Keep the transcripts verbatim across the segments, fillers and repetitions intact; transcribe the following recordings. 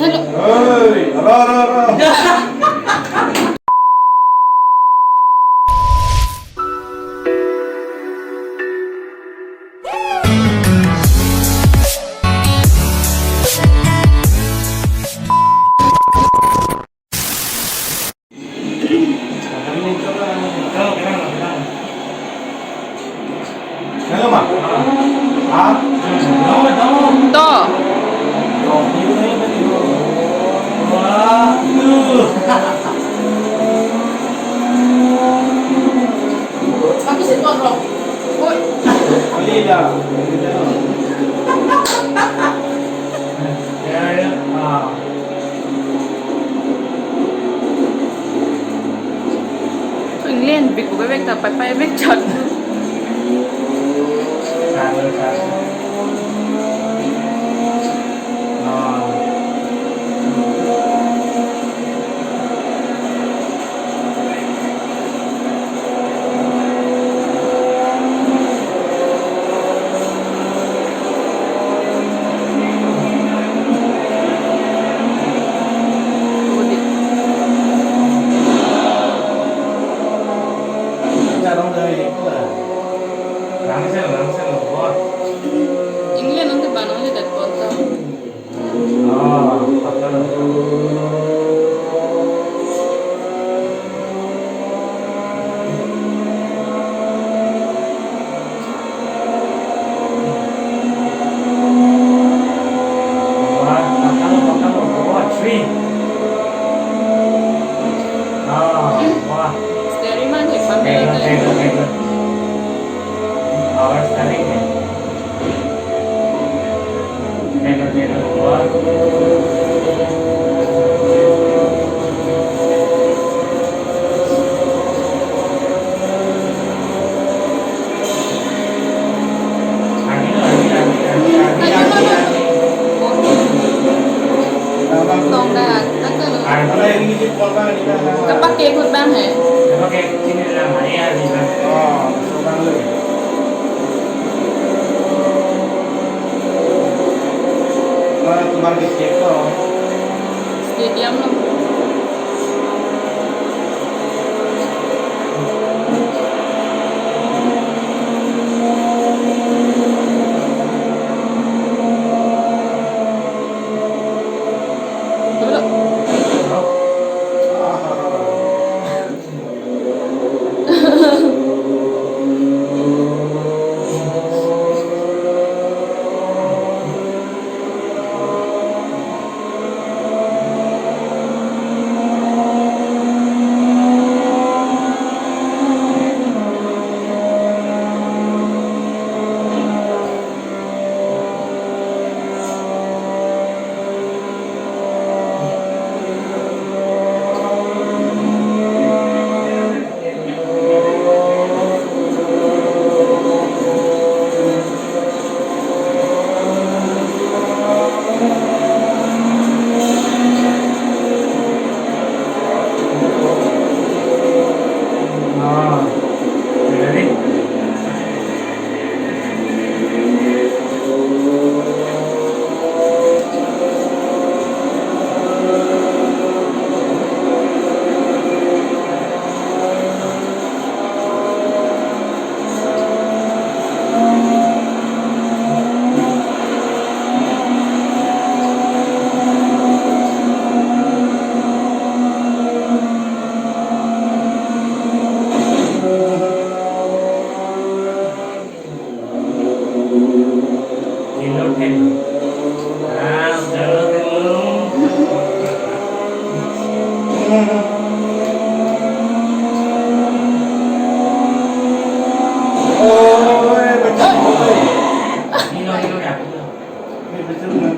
Hei, aro, aro, aro. Hello, ma. Ha? To. Ingleng bik bik ta pai pai bik chot. Ingleng nang te banong le dat kota. Wah, patang, patang, wah, three. Ah, wah. Steering man, eh, Thank you, thank you, thank you. Our steering, eh. Thank you, thank you, wah. Tong da, tang da lo. Kapake khut bang hai. Stadium lo.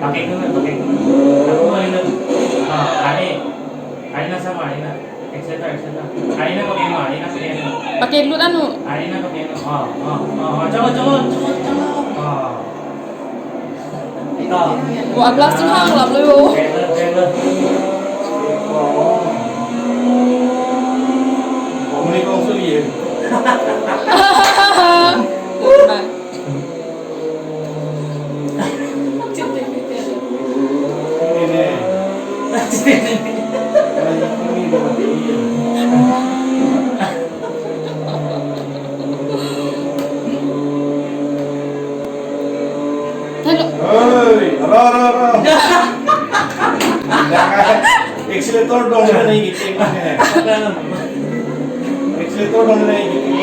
Pakai dulu, pakai dulu. Aku mau ini. Ah, Ari. Ari na sama, Ari na. Et cetera, et cetera. Ari na pakai mo, Ari na pakai mo. Pakai dulu anu. Ari na pakai mo. Oh, oh, oh, oh. Coba, coba, coba, coba. Oh. Ito. Wah, glass tuh hang lap lu. Trailer, trailer. Kamu ni kau suli ya? Nah. Ini. Hei, ro, ro, ro. Accelerator dong na nai kiting. Accelerator dong na nai kiting.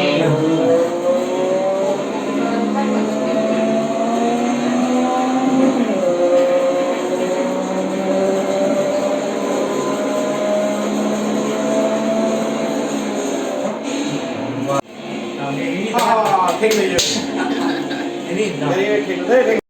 Ah, thik le yo. Ini, nah. Thik le, thik le.